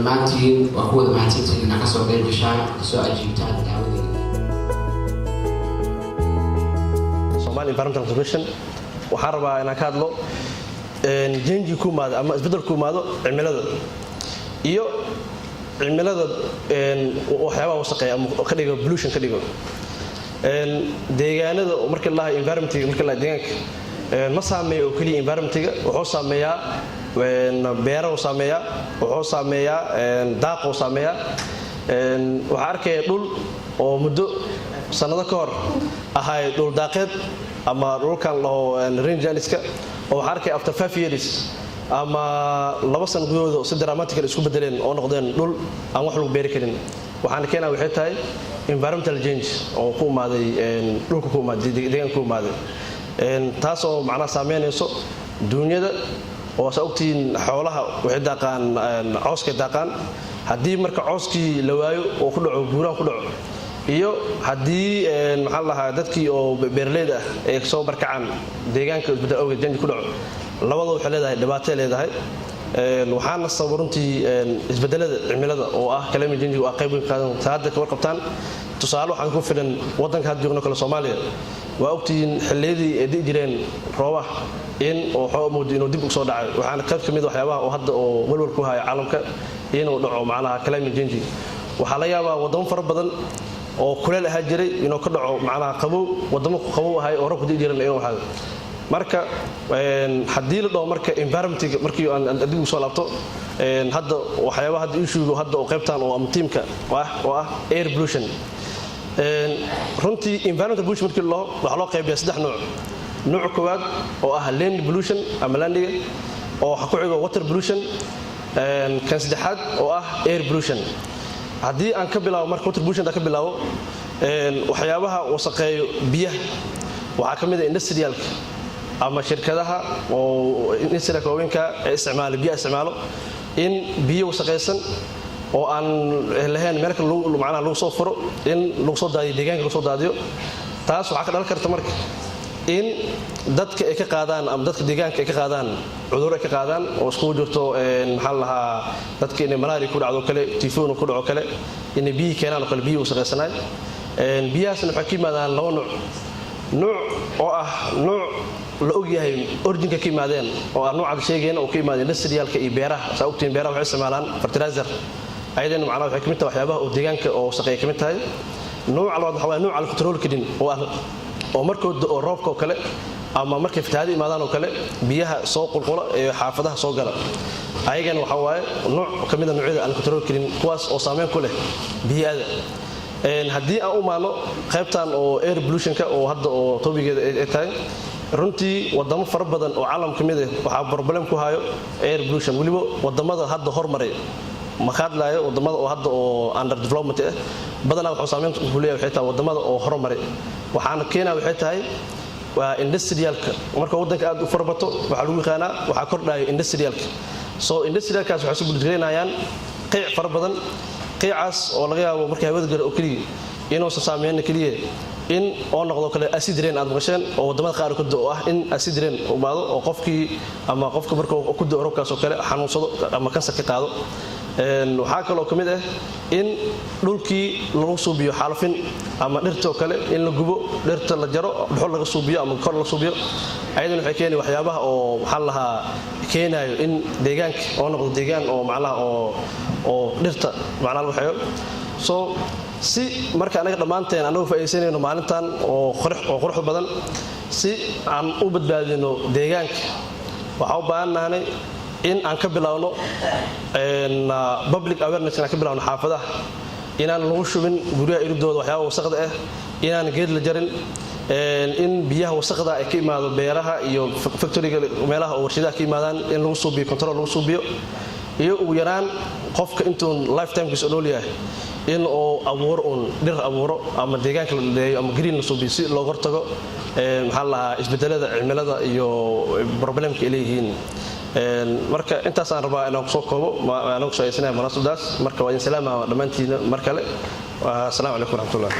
Dhammaantiin waa ku wada mahadsantihiin inaa kasoo qayb gashaan, soo ajiibtaan dacwadeyda. Somali Environmental Conservation waxaan rabaa inaan ka hadlo change ku imaado ama isbeddel ku imaado cimilada iyo cimilada waxyaabaha wasaqeeya ama ka dhigo pollution ka dhigo deegaanada. Marka la environmentiga, marka la deegaanka, ma saameeyo oo keliya environmentiga. Wuxuu saameeyaa beerahu saameeyaa, wuxuu saameeyaa daaquu saameeyaa. Waxaa arkaya dhul oo muddo sannado ka hor ahay dhul daaqeed ama dhulkan laho rangelandska oo waxaa arkaya after 5 years ama 2 sano gudahooda si dramatical isku bedeleen oo noqdeen dhul aan wax lagu beeri karin. Waxaana keenaa waxay tahay environmental change oo ku imaaday dhulka, ku imaaday deegaanka ku imaaday, taasoo macnaha saameynayso duunyada. Oo saa ogtihiin, xoolaha waxay daaqaan cooskay daaqaan. Haddii marka cooskii la waayo oo ku dhaco buuraan ku dhaco, iyo haddii, maxaa la lahaa, dadkii oo beeraleyda ah ay soo barkacaan deegaanka isbeddel awgeed change ku dhaco, labada waxay leedahay dhibaatay leedahay. Waxaana sababa runtii isbedelada cimilada oo ah climate change oo ah qayb weyn qaadan. Hadda ka warqabtaan, tusaale waxaan ku filan waddanka hadda joogno kale, Soomaaliya. Waa ogtihiin xilliyadii ay di'i jireen roobaha in oo waxaa moodo inuu dib u soo dhacay. Waxaana qayb ka mid waxyaabaha oo hadda oo walwal ku haya caalamka inuu dhaco macnaha climate change. Waxaa laga yaabaa waddamo fara badan oo kuleel ahaa jiray inuu ka dhaco macnaha qabow, waddamo qabow ahay oo roobku di'i jiran inuu ahaado. Marka haddii la dhaho marka environmentiga, markii aan dib ugu soo laabto hadda waxyaabaha hadda issuega hadda oo qaybtan oo ama themeka oo ah air pollution. Runtii environmental pollution markii loo waxaa loo qaybiyaa saddex nooc. Nooc koowaad oo ah land pollution ama landiga, oo waxa ku xigo water pollution, kan saddexaad oo ah air pollution. Haddii aan ka bilaabo marka water pollution ka bilaabo, waxyaabaha wasaqeeyo biyaha waxaa ka mid ah industrialka ama shirkadaha oo industrialka waaweynka ee isticmaalo biyaha, isticmaalo in biyo wasaqaysan oo aan lahayn meel kale macnaha lagu soo furo in lagu soo daadiyo, deegaanka lagu soo daadiyo. Taas waxaa ka dhalan karta marka in dadka ay ka qaadaan ama dadka deegaanka ay ka qaadaan cudurro ay ka qaadaan oo iskugu jirto, maxaa la lahaa, dadka inay malaria ku dhacdo kale, tifoon ku dhaco kale, inay biyihii keenaan oo kale, biyihii wasaqaysanaay. Biyahaasna waxay ka yimaadaan laba nuuc: nuuc oo ah nuuc la ogyahay originka ka yimaadeen, oo ah nuucaad sheegayna oo ka yimaadeen industrialka iyo beeraha. Saa ogtihiin, beeraha waxay isticmaalaan fertilizer, ayadana macnaha waxay ka mid tahay waxyaabaha oo deegaanka oo wasaqeeya ka mid tahay. Nuuca labaad waxaa waaye nuuca la control karin oo ah oo markoo oo roobka oo kale ama markay fatahaado imaadaan oo kale biyaha soo qulqula ee xaafadaha soo gala. Ayagana waxaa waaye nuuc ka mid a nuucyada aan control karin, kuwaas oo saameyn ku leh biyaada. Haddii aan u maano qaybtan oo air pollutionka oo hadda oo topicgeeda ay tahay, runtii wadamo fara badan oo caalam ka mid ah waxaa problem ku hayo air pollution. Weliba wadamada hadda hormaray ma ka hadlaayo, wadamada oo hadda oo under development ah badanaa wuxuu saameyn ku leeyahay waxay tahay wadamada oo hormaray. Waxaana keenaa waxay tahay waa industrialka. Marka waddanka aad u farabato, waxaa lagu yaqaanaa waxaa kordhayo industrialka. So industrialkaas waxay soo bulgareynayaan qiic fara badan, qiicaas oo laga yaabo markay hawada galo oo keliya inuusan saameyna keliya in oo noqdo kale acid rain aad maqasheen oo wadamada qaar ku oo ah in acid rain imaado oo qofkii ama qofka marka ku da'o roobkaas oo kale xanuunsado ama kansar ka qaado. Waxaa kaloo ka mid ah in dhulkii lagu suubiyo xaalufin ama dhirta oo kale in la gubo, dhirta la jaro, dhuxul laga suubiyo ama kor la suubiyo. Ayadana waxay keeni waxyaabaha oo, maxaa la lahaa, keenayo in deegaanka oo noqdo deegaan oo macnaha oo dhirta macnaha lagu xeeyo. So si marka anaga dhammaanteen anagu faa'iidaysanayno maalintan oo quruxda badan, si aan u badbaadino deegaanka, waxaa u baahan nahanay in aan ka bilaawno public awareness, inaan ka bilaawno xaafadaha, inaan lagu shubin guryaha iridooda waxyaaba wasaqda ah, inaan geed la jarin, in biyaha wasaqda ay ka imaado beeraha iyo factoryga, meelaha oo warshadaha ka yimaadaan, in lagu suubiyo control lagu suubiyo, iyo ugu yaraan qofka intuu lifetimekiisa nool yahay in uu abuuro uun dhir abuuro ama deegaanka la dhaleeyo ama green la suubiyo, si looga hortago, maxaa la lahaa, isbedelada cimilada iyo problemka ay leeyihiin. Marka intaasaan rabaa inaan kusoo koobo anaa kusoo aysanaya munaasabadaas. Marka waa idin salaama dhammaantiina mar kale. Asalaamu calaykum waraxmatullah.